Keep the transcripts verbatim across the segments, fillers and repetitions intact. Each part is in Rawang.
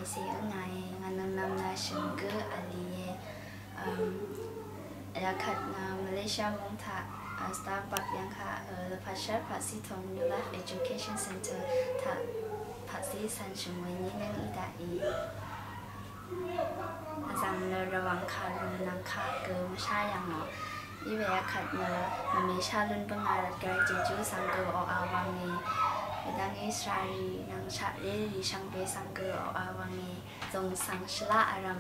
Cì ǿngàe ngà nøng nvm nø shø̀ng gǿ vlìe. Yakvt nø Malaysia mung taq Starbucks yv̀ng kaq lvpat shv́r paqzí tòng New Life Education Center taq paqzí cv̀n shø̀ng we ní nøng í daqì. Vzv̀ng nø Rvwàng kàrù nvng kaq gø mvshá yv̀ngò. Íwe yakvt nø mvmèshá lún bǿngà rvt gvray jejú svng gø oqà wv̀ngì. Wedv́ngí svrarì nvng shaqrérì shvngbe svng gø oqà wv̀ngì. Zòng svng shvlá vrv̀m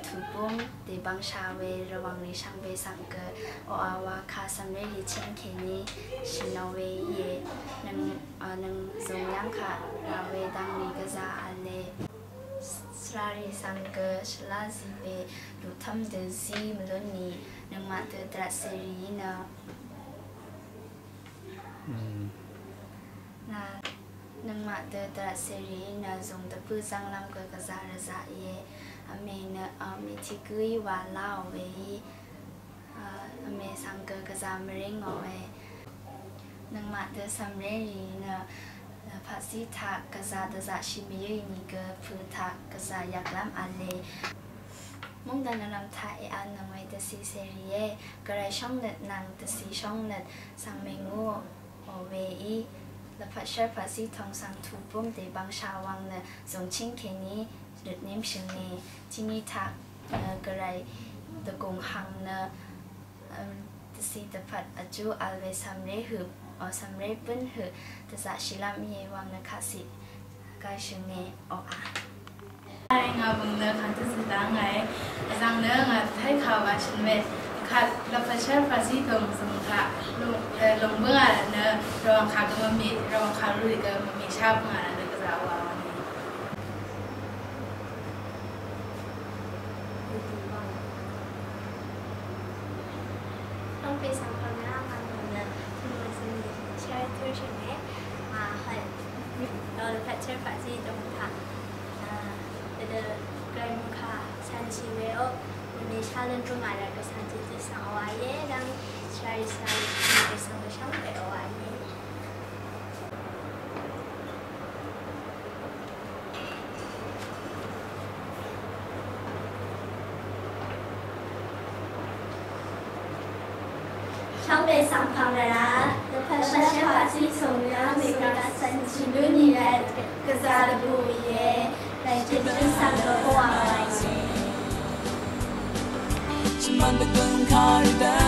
tùbúng dèbvngshà we Rvwàng rì shvngbe svng gø oqà wa kà cv̀mrérì chíng kèní shø̀nò we íe. Nøng, nøng zòng yv́ng kaq rà we dvngrì gvzà v̄le. Svrarì svng gø shvlá zìbè luqtv́m dø zí mvlún nì nøngmaq dø dvrvt cèrì í nø. Nøngmaq dø dvrvt cèrì nø zùng dvpǿ zv́nglv́m gø gvzà rvzaq íe. Vmè nø, vmè tiq gǿí wa láò weí, vmè svng gø gvzà mvríngò we. Nøngmaq dø cv̀mrérì nø paqzí taq gvzà dvzaqshì mvyǿ ínìgø pø̄ taq gvzà yvklv́m v̄le. Mungdv̀n vlv̀m taq èv̄n nøng we dvcì cèrìé. Gvray shóngnøt nvng dvcì shóngnøt svng mèngúò weí lvpat shv́r paqzí tòng svng tùbúng dèbvngshà wvng nø zùng chíng kèní røtním shø̀nge. Tiqní taq gvray dvgùng hvng nø dvcì dvpvt vjú vl we cv̀mré høp, o cv̀mré bǿn høq dvzaqshìlv́m íe wvng nø kaqciq gvray shø̀nge oqà. Ngà bø̀ng nø kàntø zø̀dá ngàe. Vzv̀ng nø ngà dvtái kà wa shø̀n we. Kà lvpat shv́r paqzí tòng zùng taq lùng, lùng bǿngà rvt nø Rvwàng kà gø mvmè, Rvwàng kà rurì gø mvmèshá bǿngà rvt nø gvzà wa wvnge. Shvngbe svng pv̀ng rá ngà mv̀ng nø tø̀mø̀ zø̀mì shvray tø̄shø̀nge. Ngà hal dø pvt chvray pvt zí dø̀ng taq dø gvray mvkà cv̀nshì we oq. Mvmè shá lún bǿngà rvt gø cv̀nshì zí svng oqà íe. Dv́ng shvray shvray mvmè svng gø shvngbe oqà íe. Shvngbe svng pv̀ng rvra, dvpvt shvshvt paqzí tùng yv́ng mègvp cv̀n shì lú nì rvt, gvzà dvbù íe, rvt jèdí svng dvbù wà íe. Shvmvn dvgøng kàrì dv́